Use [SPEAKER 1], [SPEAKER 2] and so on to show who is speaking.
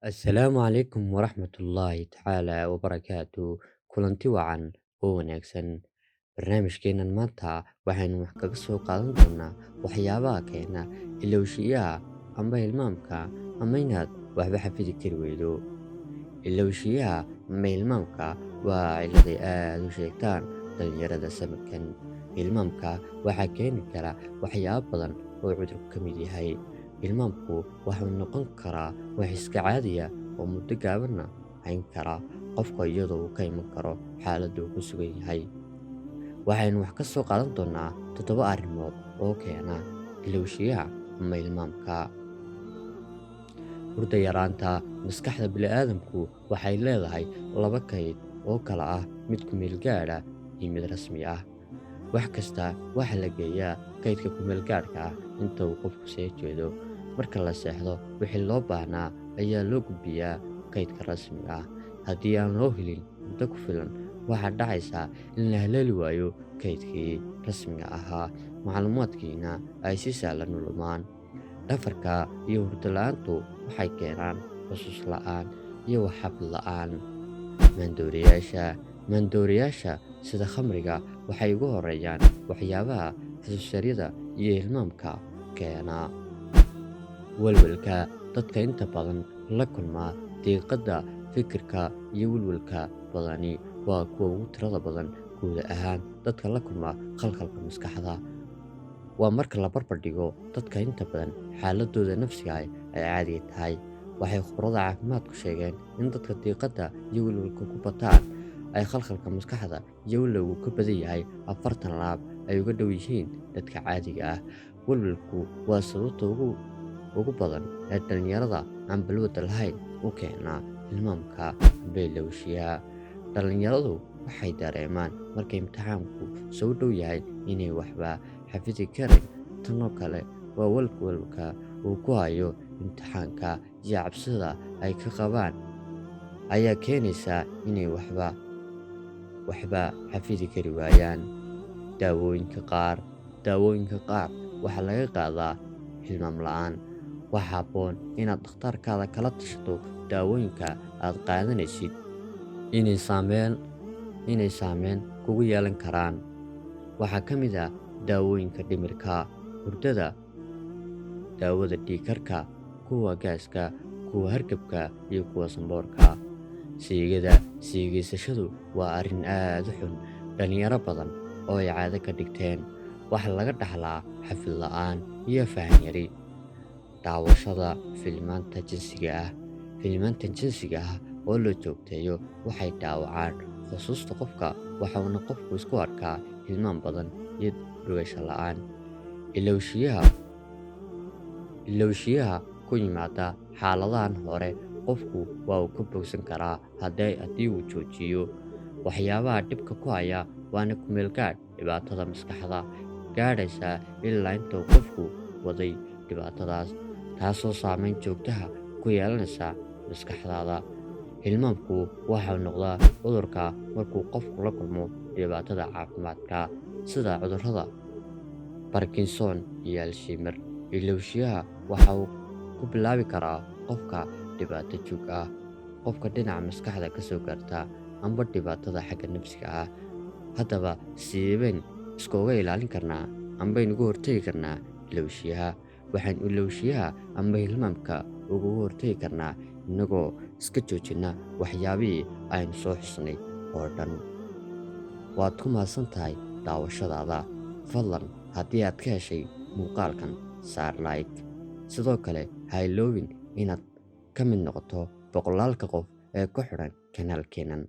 [SPEAKER 1] Assalaamu calaykum waraxmatullaahi tacaala wabarakaatu. Kulanti wacan oo wanaagsan. Barnaamijkeennan maanta waxaynu wax kaga soo qaadan doonaa waxyaabaha keena ilowshiyaha amba hilmaamka ama inaad waxba xafidi kari weydo. Ilowshiyaha ama hilmaamka waa cillad ay aad u sheegtaan dhalinyarada samirkan. Hilmaamka waxaa keeni kara waxyaabo badan oo cudurku ka mid yahay. Hilmaamku wuxuu noqon karaa wax iska caadiya oo muddo gaabanna hayn kara qofka, iyadoo uu ka iman karo xaaladda uu ku sugan yahay. Waxaynu wax ka soo qaadan doonaa 7 arrimood oo keena ilowshiyaha ama hilmaamka. Hurdo yaraanta. Maskaxda bini'aadamku waxay leedahay laba kayd oo kala ah mid ku meel gaadh ah iyo mid rasmi ah. Wax kasta waxaa la geeyaa kaydka ku meel gaadhka ah inta uu qofku soo jeedo. Marka la seexdo, wixii loo baahnaa ayaa loo gudbiyaa kaydka rasmiga ah. Haddii aan loo helin muddo ku filan, waxaa dhacaysa in la haleeli waayo kaydkii rasmiga ahaa, macluumaadkiina ay si sahlan u lumaan. Dhafarka iyo hurdo la'aantu waxay keenaan xusuus la'aan iyo wax xafid la'aan. Maandooriyaasha. Maandooriyaasha sida khamriga waxay ugu horeeyaan waxyaabaha xusuus yarida iyo hilmaamka keena. Walwalka. Dadka inta badan la kulma diiqadda fikirka iyo walwalka badani waa kuwa ugu tirada badan guud ahaan dadka la kulma khalkhalka maskaxda. Waa marka la barbar dhigo dadka inta badan xaaladooda nafsiga ah ay caadiga tahay. Waxay khubarada caafimaadku sheegeen in dadka diiqadda iyo walwalka ku bataan ay khalkhalka maskaxda iyo walwalku ka badan yahay 40 laab ay uga dhow yihiin dadka caadiga ah. Walwalku waa sababta ugu badan ee dhalinyarada aan balwadda lahayn u keena hilmaamka amba ilowshiyaha. Dhalinyaradu waxay dareemaan marka imtixaanku soo dhow yahay inay waxba xafidi karin. Tanoo kale waa walwalka uu ku hayo imtixaanka iyo cabsida ay ka qabaan ayaa keenaysa inay waxba xafidi kari waayaan. Daawooyinka qaar. Daawooyinka qaar waxaa laga qaadaa hilmaam la'aan. Waxaa habboon inaad dhakhtarkaada kala tashato daawooyinka aad qaadanaysid inay saameyn kugu yeelan karaan. Waxaa ka mid ah daawooyinka dhimirka, hurdada, daawada dhiig karka, kuwa gaaska, kuwa hargabka iyo kuwa sanboorka. Siigada. Siigaysashadu waa arrin aad u xun dhalinyaro badan oo ay caado ka dhigteen. Waxaa laga dhaxlaa xafid la'aan iyo faham yari. Daawashada filimaanta jinsiga ah. Filimaanta jinsiga ah oo la joogteeyo waxay dhaawacaan xusuusta qofka, waxaana qofku isku arkaa hilmaam badan iyo dhugasho la'aan. Ilowshiyaha ku yimaada xaaladahan hore qofku waa uu ka bogsan karaa haddii uu joojiyo waxyaabaha dhibka ku haya, waana ku meel gaadh dhibaatada maskaxda gaadhaysa ilaa inta uu qofku waday dhibaatadaas, taasoo saameyn joogtaha ku yeelanaysa maskaxdaada. Hilmaamku waxau noqdaa cudurka markuu qofku la kulmo dhibaatada caafimaadka sida cudurrada Parkinson iyo Alzheimer. Ilowshiyaha waxa uu ku bilaabi karaa qofka dhibaato joog ah, qofka dhinaca maskaxda ka soo gaarta amba dhibaatada xagga nafsiga ah. Haddaba, sideebeen iskooga ilaalin karnaa ambaynu uga hortegi karnaa ilowshiyaha? Waxaan ilowshiyaha amba hilmaamka ugaga hortegi karnaa innagoo iska joojina waxyaabihii aynu soo xusnay oo dhan. Waad ku mahadsan tahay daawashadaada. Fadlan haddii aad ka heshay muuqaalkan, saar like. Sidoo kale ha iloobin inaad ka mid noqoto boqolaalka qof ee ku xidhan kanaalkeennan.